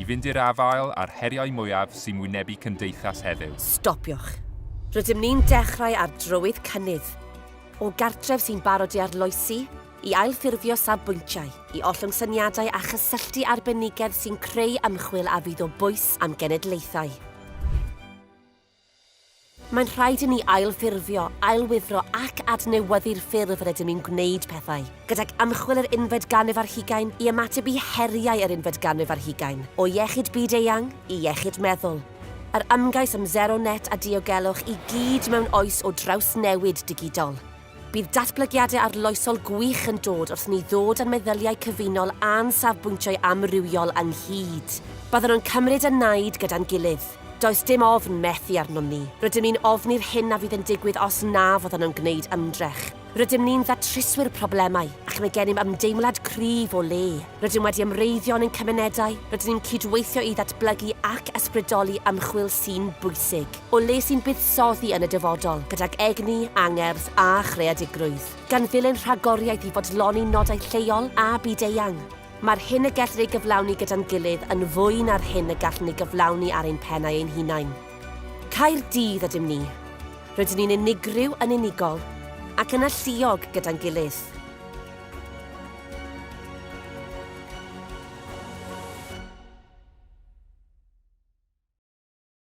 i fynd i'r afael â'r heriau mwyaf sy'n wynebu cymdeithas heddiw. Stopiwch. Rydym ni'n dechrau ar drywydd cynnydd. O gartref sy'n barod i arloesi, i ailffurfio safbwyntiau, i ollwng syniadau a chysylltu arbenigedd sy'n creu ymchwil a fydd o bwys am genedlaethau. Mae'n rhaid i ni ailffurfio, ailwifro ac adnewyddu'r ffyrdd yr ydym ni'n gwneud pethau, gydag ymchwil yr unfed ganrif ar hugain i ymateb i heriau yr unfed ganrif ar hugain, o iechyd byd-eang i iechyd meddwl, yr ymgais am sero net a diogelwch i gyd mewn oes o drawsnewid digidol. Bydd datblygiadau arloesol gwych yn dod wrth ni ddod â'n meddyliau cyfunol a'n safbwyntiau amrywiol ynghyd. Byddwn yn cymryd y naid gyda'n gilydd. Does dim ofn methu arnom ni. Rydym ni'n ofni'r hyn a fydd yn digwydd os na fyddwn yn gwneud ymdrech. Rydym ni'n ddatryswyr problemau, ac mae gennym ymdeimlad cryf o le. Rydym wedi ymwreiddio yn ein cymunedau, rydyn ni'n cydweithio i ddatblygu ac ysbrydoli ymchwil sy'n bwysig, o le sy'n buddsoddi yn y dyfodol, gydag egni, angerdd a chreadigrwydd, gan ddilyn rhagoriaeth i fodloni nodau lleol a byd-eang. Mae'r hyn y gellir ei gyflawni gyda'n gilydd yn fwy na'r hyn y gallwn ei gyflawni ar ein pennau ein hunain. Caerdydd ydym ni. Rydyn ni'n unigryw yn unigol, ac yn alluog gyda'n gilydd.